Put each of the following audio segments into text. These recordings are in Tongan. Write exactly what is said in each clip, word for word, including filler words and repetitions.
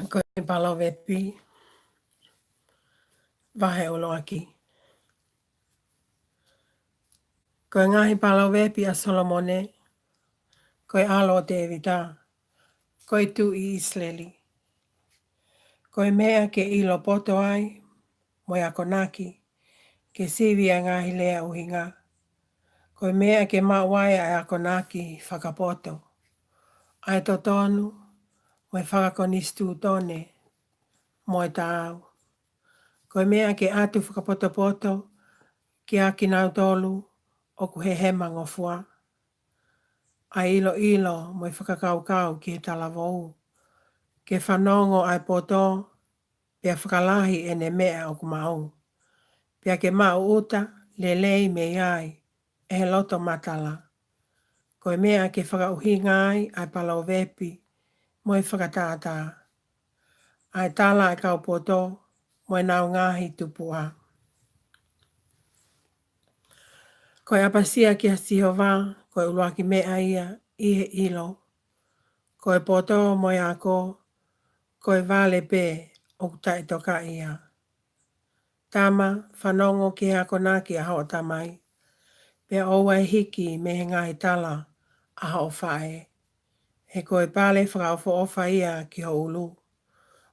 Ko e Palovepi, vahe ʻuluaki. Ko e ngaahi palovepi ʻa Solomone, ko e ʻalo ʻo Tēvita, ko e tuʻi ʻIsileli. Ko e meʻa ke ʻilo poto ai, mo e akonaki, ke sivi ʻa e ngaahi lea ʻuhinga. Ko e meʻa ke maʻu ai ʻa e akonaki fakapoto, ʻa e totonu, mo e fakakonisitūtone, mo e taau. Ko e meʻa ke ʻatu fakapotopoto kiate kinautolu ʻoku hehemangofua, ʻa e ʻiloʻilo mo e fakakaukau ki he talavou, ke fanongo ʻa e poto, pea fakalahi ʻene meʻa ʻoku maʻu, pea ke maʻu ʻuta lelei mei ai ʻe he loto matala. Ko e meʻa ke fakaʻuhinga ai ʻa e palovepi mo e fakatātā, ʻa e tala ʻa e kau poto mo ʻenau ngaahi tupuʻa. Ko e ʻapasia kia Sihova ko e ʻuluaki meʻa ia ʻi he ʻilo, ko e poto mo e ako, ko e vale pē ʻoku taʻetokaʻi ia. Tama, fanongo ki he akonaki ʻa hoʻo tamai, pea ʻoua ʻe hiki mei he ngaahi tala ʻa hoʻo faʻē. He ko e pale fakaʻofoʻofa ia ki ho ʻulu,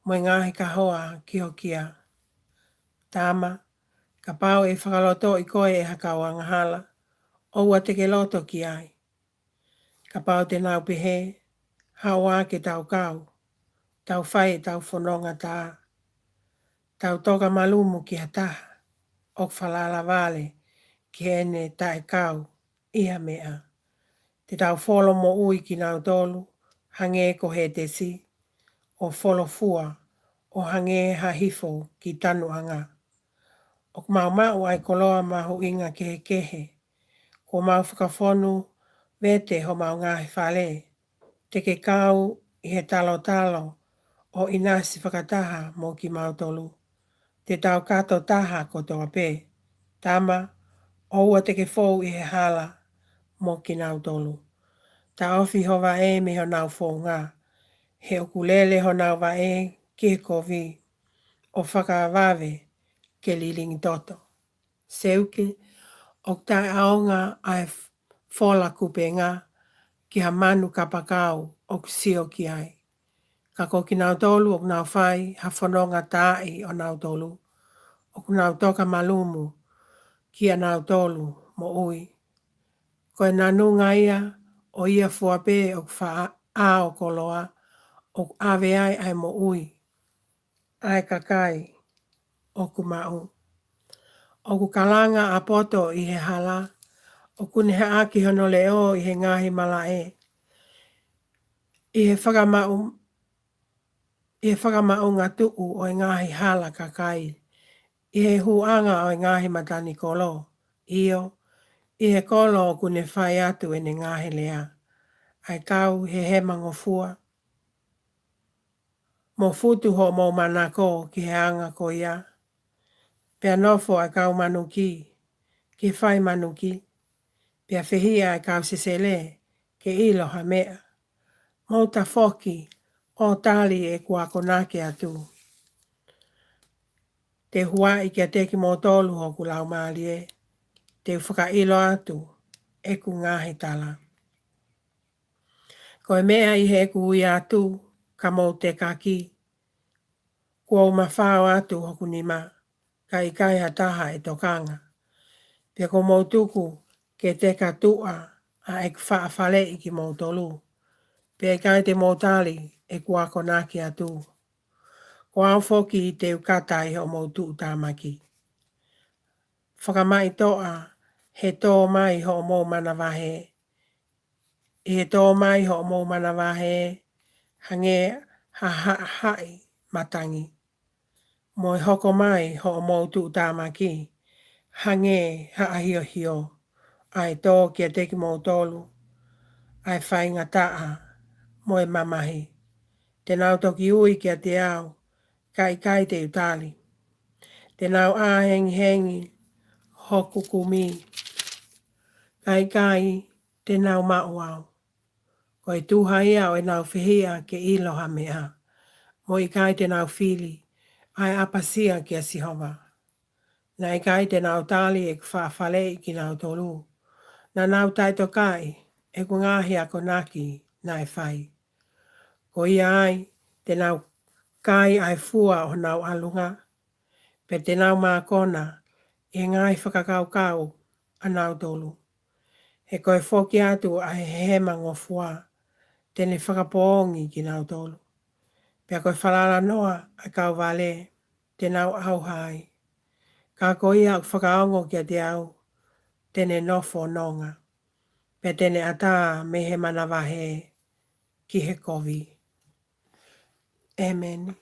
mo e ngaahi kahoa ki ho kia. Tama, kapau ʻe fakalotoʻi koe ʻe ha kau angahala, ʻoua te ke loto ki ai. Kapau te nau pehē, haʻu ā ke tau kau, tau fai ʻetau fononga tā, tau toka malumu ki ha taha ʻoku falala vale ki heʻene taʻekau ʻi ha meʻa. Te tau folo moʻui kinautolu, hangē ko Hētesi, ʻo folo fua, ʻo hangē ha hifo ki tanuʻanga. ʻOku mau maʻu ʻa e koloa mahuʻinga kehekehe, kuo mau fakafonu vete homau ngaahi fale. Te ke kau ʻi he talotalo ʻo ʻinasi fakataha mo kimautolu. Te tau kato taha kotoa pē. Tama, ʻoua te ke fou ʻi he hala mo kinautolu. Taʻofi ho vaʻe mei honau founga, he ʻoku lele honau vaʻe ki he kovi, ʻo fakavave ke lilingi toto. Seuke, ʻoku taʻeʻaonga ʻa e fola kupenga ki ha manu kapakau ʻoku sio ki ai. Ka ko kinautolu ʻoku nau fai ha fononga taaʻi ʻonautolu, ʻoku nau toka malumu kiate kinautolu moʻui. Ko e nanunga ia ʻo ia fua pē ʻoku faʻa ʻao koloa, ʻoku ʻave ai ʻa e moʻui ʻa e kakai ʻoku maʻu. ʻOku kalanga ʻa poto ʻi he hala, ʻoku ne haʻaki hono leʻo ʻi he ngaahi malaʻe, ʻi he fakamaʻu, ʻi he fakamaʻunga tuʻu ʻo e ngaahi hala kakai, ʻi he huʻanga ʻo e ngaahi matanikolo, ʻio, ʻi he kolo ʻoku ne fai atu ʻene ngaahi lea. ʻA e kau hehemangofua, mo futu hoʻomou manako ki he anga ko ia. Pea nofo ʻa e kau manuki ki he fai manuki, pea fehiʻa ʻa e kau sesele ke ʻilo ha meʻa. Mou tafoki ʻo tali ʻeku akonaki atu. Te u huaʻi kiate kimoutolu hoku laumālie, te u fakaʻilo atu ʻeku ngaahi tala. Ko e meʻa ʻi heʻeku ui atu, ka mou tekaki, kuo u mafao atu hoku nima, ka ʻikai ha taha ʻe tokanga. Pea kuo mou tuku ke tekatuʻa ʻa ʻeku faʻa faleʻi kimoutolu, pea ʻikai te mou tali ʻeku akonaki atu. Ko au foki te u kata ʻi hoʻomou tuʻutāmaki. Fakamaʻitoʻa he tō mai hoʻomou manavahē, ʻi he tō mai hoʻomou manavahē, hangē ha haʻahaʻi matangi. Mo e hoko mai hoʻomou tuʻutāmaki, hangē ha ʻahiohio, ʻa e tō kiate kimoutolu ʻa e faingataʻa mo e mamahi. Te nau toki ui kiate au, ka ʻikai te u tali. Te nau ʻā hengihengi hoku kumi, ka ʻikai te nau maʻu au. Ko e tuha ia ʻo ʻenau fehiʻa ke ʻilo ha meʻa, mo ʻikai te nau fili ʻa e ʻapasia kia Sihova. Naʻe ʻikai te nau tali ʻeku faʻa faleʻi kinautolu. Naʻa nau taʻetokaʻi ʻeku ngaahi akonaki naʻe fai. Ko ia ai te nau kai ʻa e fua ʻo honau ʻalunga, pea te nau mākona ʻi he ngaahi fakakaukau ʻanautolu. He ko e foki atu ʻa e hehema ngofua te ne fakapoongi kinautolu. Pea ko e falala noa ʻa e kau vale te nau ʻauha ai. Ka ko ia ʻoku fakaongo kiate au te ne nofo nonga, pea te ne ʻatā mei he manavahē ki he kovi. ʻĒmeni.